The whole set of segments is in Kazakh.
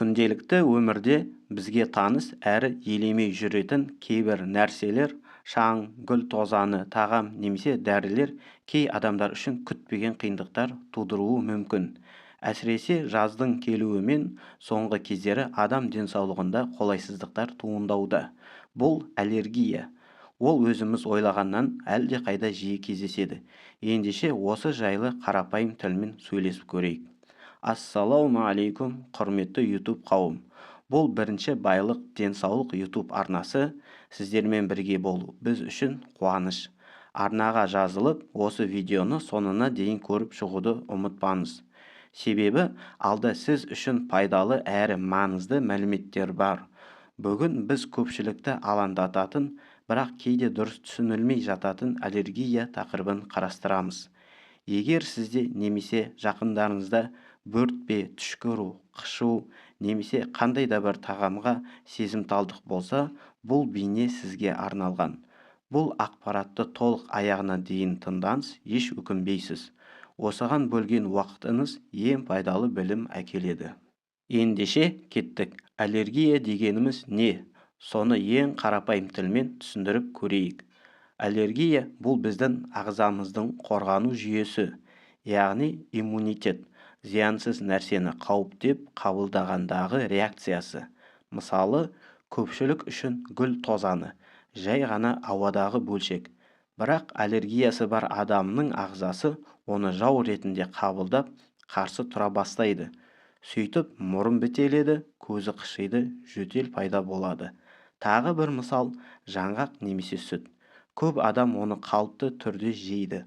Күнделікті өмірде бізге таныс әрі елемей жүретін кейбір нәрселер шаң, гүл тозаны, тағам немесе дәрілер кей адамдар үшін күтпеген қиындықтар тудыруы мүмкін. Әсіресе жаздың келуімен соңғы кездері адам денсаулығында қолайсыздықтар туындауда. Бұл аллергия. Ол өзіміз ойлағаннан әлдеқайда жиі кездеседі. Ендеше осы жайлы қарапайым тілмен сөйлесіп көрейік. Ассалаумағалейкум, құрметті YouTube қауым. Бұл бірінші байлық денсаулық YouTube арнасы. Сіздермен бірге болу біз үшін қуаныш. Арнаға жазылып, осы видеоны соңына дейін көріп шығуды ұмытпаңыз. Себебі алда сіз үшін пайдалы әрі маңызды мәліметтер бар. Бүгін біз көпшілікті алаңдататын, бірақ кейде дұрыс түсінілмей жататын аллергия тақырыбын қарастырамыз. Егер сізде немесе жақындарыңызда бөртпе, түшкіру, қышу немесе қандай да бір тағамға сезімталдық болса, бұл бейне сізге арналған. Бұл ақпаратты толық аяғына дейін тыңдаңыз, еш өкінбейсіз. Осыған бөлген уақытыңыз ең пайдалы білім әкеледі. Ендеше кеттік. Аллергия дегеніміз не? Соны ең қарапайым тілмен түсіндіріп көрейік. Аллергия бұл біздің ағзамыздың қорғану жүйесі, яғни иммунитет, зиянсыз нәрсені қауіп деп қабылдағандағы реакциясы. Мысалы, көпшілік үшін гүл тозаны жай ғана ауадағы бөлшек. Бірақ аллергиясы бар адамның ағзасы оны жау ретінде қабылдап, қарсы тұра бастайды. Сөйтіп мұрын бітеледі, көзі қышиды, жөтел пайда болады. Тағы бір мысал жаңғақ немесе сүт. Көп адам оны қалыпты түрде жейді.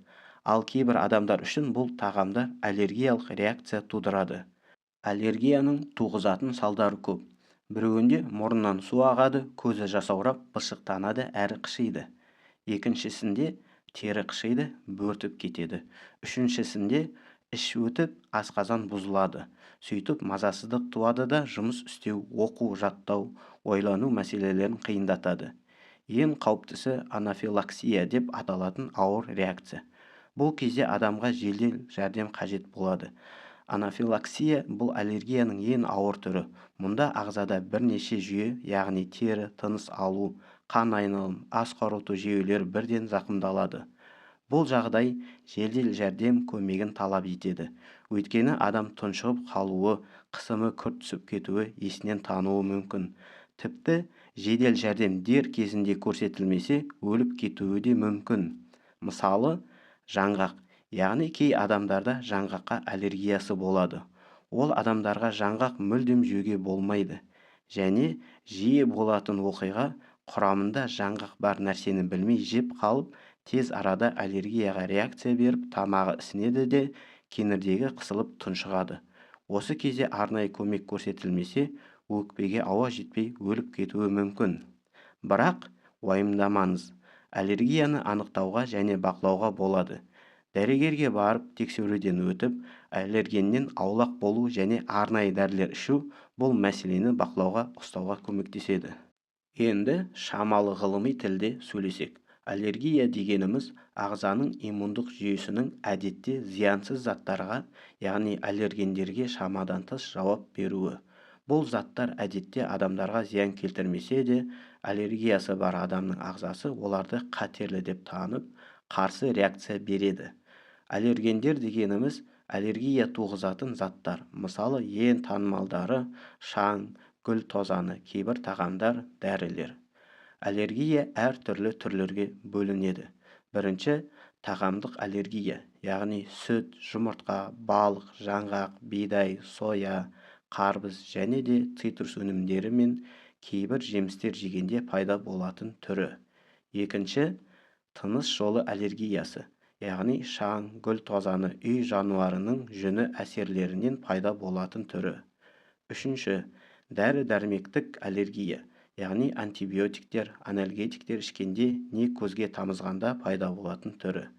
Ал кейбір адамдар үшін бұл тағамдар аллергиялық реакция тудырады. Аллергияның туғызатын салдары көп. Біреуінде мұрнынан су ағады, көзі жасаурап, былшықтанады әрі қышиды. Екіншісінде тері қышиды, бөртіп кетеді. Үшіншісінде іш өтіп, асқазан бұзылады. Сөйтіп мазасыздық туады да жұмыс істеу, оқу, жаттау, ойлану мәселелерін қиындатады. Ең қауіптісі анафилаксия деп аталатын ауыр реакция. Бұл кезде адамға жедел жәрдем қажет болады. Анафилаксия бұл аллергияның ең ауыр түрі. Мұнда ағзада бірнеше жүйе, яғни тері, тыныс алу, қан айналым, ас қорыту жүйелері бірден зақымдалады. Бұл жағдай жедел жәрдем көмегін талап етеді. Өйткені адам тұншығып қалуы, қысымы күрт түсіп кетуі, есінен тануы мүмкін. Тіпті жедел жәрдем дер кезінде көрсетілмесе, өліп кетуі де мүмкін. Мысалы, жаңғақ, яғни кей адамдарда жаңғаққа аллергиясы болады. Ол адамдарға жаңғақ мүлдем жеуге болмайды. Және жиі болатын оқиға құрамында жаңғақ бар нәрсені білмей жеп қалып, тез арада аллергияға реакция беріп, тамағы ісінеді де кеңірдегі қысылып тұншығады. Осы кезде арнайы көмек көрсетілмесе, өкпеге ауа жетпей өліп кетуі мүмкін. Бірақ уайымдамаңыз, аллергияны анықтауға және бақылауға болады. Дәрігерге барып, тексеруден өтіп, аллергеннен аулақ болу және арнайы дәрілер ішу бұл мәселені бақылауға ұстауға көмектеседі. Енді шамалы ғылыми тілде сөйлесек. Аллергия дегеніміз ағзаның иммундық жүйесінің әдетте зиянсыз заттарға, яғни аллергендерге шамадан тыс жауап беруі. Бұл заттар әдетте адамдарға зиян келтірмесе де, аллергиясы бар адамның ағзасы оларды қатерлі деп танып, қарсы реакция береді. Аллергендер дегеніміз аллергия туғызатын заттар. Мысалы, ең танымалдары шаң, гүл тозаны, кейбір тағамдар, дәрілер. Аллергия әр түрлі түрлерге бөлінеді. Бірінші, тағамдық аллергия, яғни сүт, жұмыртқа, балық, жаңғақ, бидай, соя, қарбыз және де цитрус өнімдері мен кейбір жемістер жегенде пайда болатын түрі. Екінші, тыныс жолы аллергиясы, яғни шаң, гүл тозаны, үй жануарының жүні әсерлерінен пайда болатын түрі. Үшінші, дәрі-дәрмектік аллергия, яғни антибиотиктер, анальгетиктер ішкенде не көзге тамызғанда пайда болатын түрі.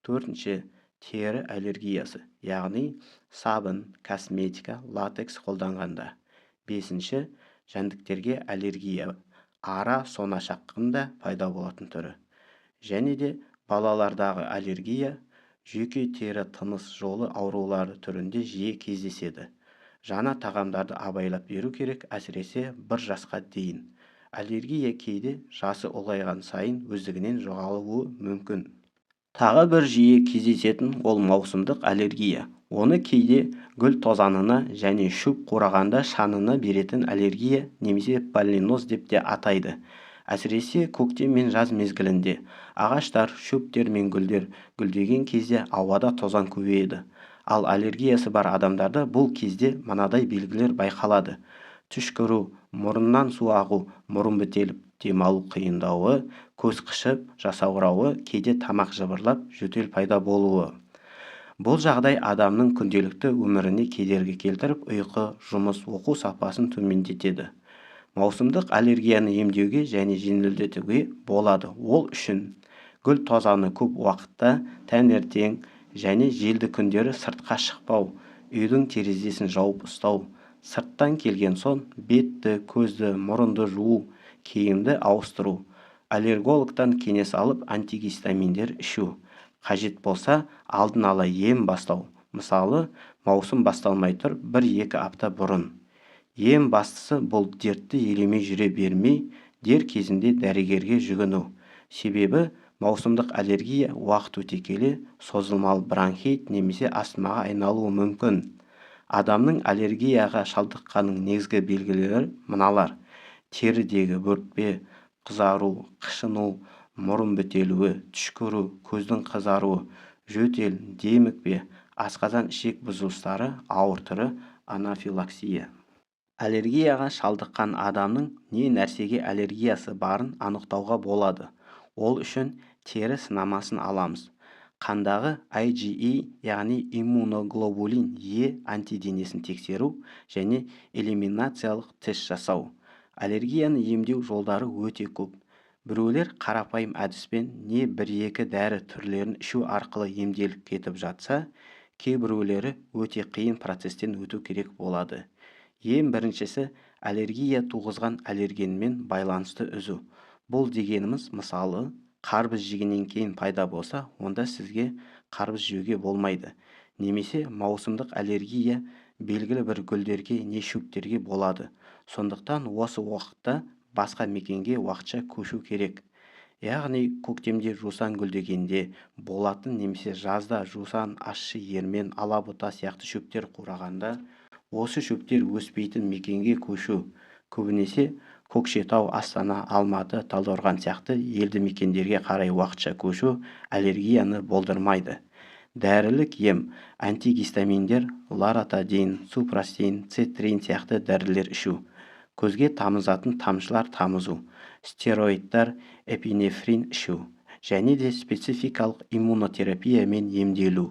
Төртінші, тері аллергиясы, яғни сабын, косметика, латекс қолданғанда. Бесінші, жәндіктерге аллергия, ара, сона шаққанда пайда болатын түрі. Және де балалардағы аллергия жүйке, тері, тыныс жолы аурулары түрінде жиі кездеседі. Жаңа тағамдарды абайлап беру керек, әсіресе 1 жасқа дейін. Аллергия кейде жасы ұлғайған сайын өздігінен жоғалуы мүмкін. Тағы бір жиі кездесетін ол маусымдық аллергия. Оны кейде гүл тозаңына және шөп қурағанда шаңына беретін аллергия немесе поллиноз деп те атайды. Әсіресе көктем мен жаз мезгілінде ағаштар, шөптер мен гүлдер гүлдеген кезде ауада тозаң көбейеді. Ал аллергиясы бар адамдарда бұл кезде мынадай белгілер байқалады: түшкіру, мұрыннан су ағу, мұрын бітеліп, демалу қиындауы, көз қышып, жасаурауы, кейде тамақ жыбырлап, жөтел пайда болуы. Бұл жағдай адамның күнделікті өміріне кедергі келтіріп, ұйқы, жұмыс, оқу сапасын төмендетеді. Маусымдық аллергияны емдеуге және жеңілдетуге болады. Ол үшін гүл тозаңы көп уақытта таңертең және желді күндері сыртқа шықпау, үйдің терезесін жауып ұстау, сырттан келген соң бетті, көзді, мұрынды жуу, киімді ауыстыру, аллергологтан кеңес алып антигистаминдер ішу, қажет болса алдын ала ем бастау, мысалы, маусым басталмай тұрып 1-2 апта бұрын. Ең бастысы бұл дертті елемей жүре бермей, дер кезінде дәрігерге жүгіну. Себебі маусымдық аллергия уақыт өте келе созылмалы бронхит немесе астмаға айналуы мүмкін. Адамның аллергияға шалдыққанының негізгі белгілері мыналар: терідегі бөртпе, қызару, қышыну, мұрын бітелуі, түшкіру, көздің қызаруы, жөтел, демікпе, асқазан-ішек бұзылыстары, ауыр түрі анафилаксия. Аллергияға шалдыққан адамның не нәрсеге аллергиясы барын анықтауға болады. Ол үшін тері сынамасын аламыз. Қандағы IgE, яғни иммуноглобулин Е антиденесін тексеру және элиминациялық тест жасау. Аллергияны емдеу жолдары өте көп. Біреулер қарапайым әдіспен не 1-2 дәрі түрлерін ішу арқылы емделіп кетіп жатса, кейбіреулері өте қиын процестен өту керек болады. Ең біріншісі аллергия туғызған аллергенмен байланысты үзу. Бұл дегеніміз, мысалы, қарбыз жегеннен кейін пайда болса, онда сізге қарбыз жеуге болмайды. Немесе маусымдық аллергия белгілі бір гүлдерге не шөптерге болады. Сондықтан осы уақытта басқа мекенге уақытша көшу керек. Яғни көктемде жусан гүлдегенде болатын немесе жазда жусан, ащы ермен, алабұта сияқты шөптер қурағанда осы шөптер өспейтін мекенге көшу, көбінесе Көкшетау, Астана, Алматы, Талдықорған сияқты елді мекендерге қарай уақытша көшу аллергияны болдырмайды. Дәрілік ем антигистаминдер, лоратадин, супрастин, цетрин сияқты дәрілер ішу, көзге тамызатын тамшылар тамызу, стероидтар, эпинефрин ішу және де спецификалық иммунотерапиямен емделу.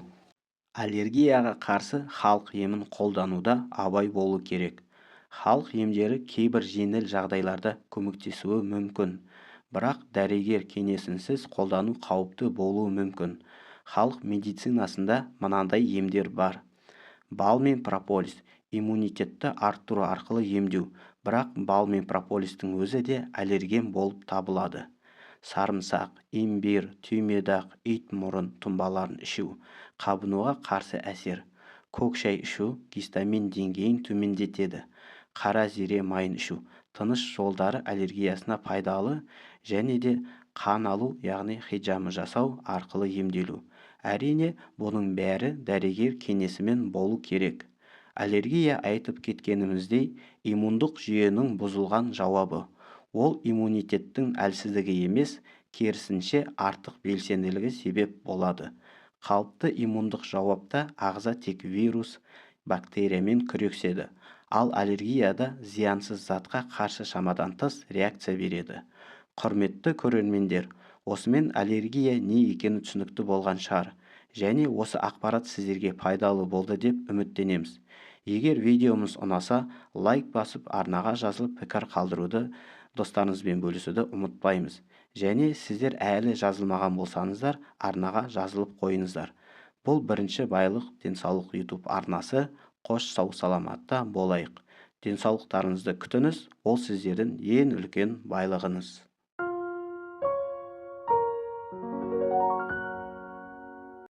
Аллергияға қарсы халық емін қолдануда абай болу керек. Халық емдері кейбір жеңіл жағдайларда көмектесуі мүмкін, бірақ дәрігер кеңесінсіз қолдану қауіпті болуы мүмкін. Халық медицинасында мынандай емдер бар: бал мен прополис иммунитетті арттыру арқылы емдеу, бірақ бал мен прополистің өзі де аллерген болып табылады. Сарымсақ, имбирь, түймедақ, ит мұрын тұнбаларын ішу қабынуға қарсы әсер. Көк шай ішу гистамин деңгейін төмендетеді. Қара зере майын ішу тыныс жолдары аллергиясына пайдалы және де қан алу, яғни хиджама жасау арқылы емделу. Әрине, бұның бәрі дәрігер кеңесімен болу керек. Аллергия айтып кеткеніміздей иммундық жүйенің бұзылған жауабы. Ол иммунитеттің әлсіздігі емес, керісінше артық белсенділігі себеп болады. Қалыпты иммундық жауапта ағза тек вирус, бактериямен күреседі, ал аллергияда зиянсыз затқа қарсы шамадан тыс реакция береді. Құрметті көрермендер, осымен аллергия не екені түсінікті болған шығар. Және осы ақпарат сіздерге пайдалы болды деп үміттенеміз. Егер видеомыз ұнаса, лайк басып, арнаға жазылып, пікір қалдыруды, достарыңызбен бөлісуді ұмытпаймыз. Және сіздер әлі жазылмаған болсаңыздар, арнаға жазылып қойыңыздар. Бұл бірінші байлық денсаулық YouTube арнасы. Қош, сау саламатта болайық. Денсаулықтарыңызды күтіңіз, ол сіздердің ең үлкен байлығыңыз.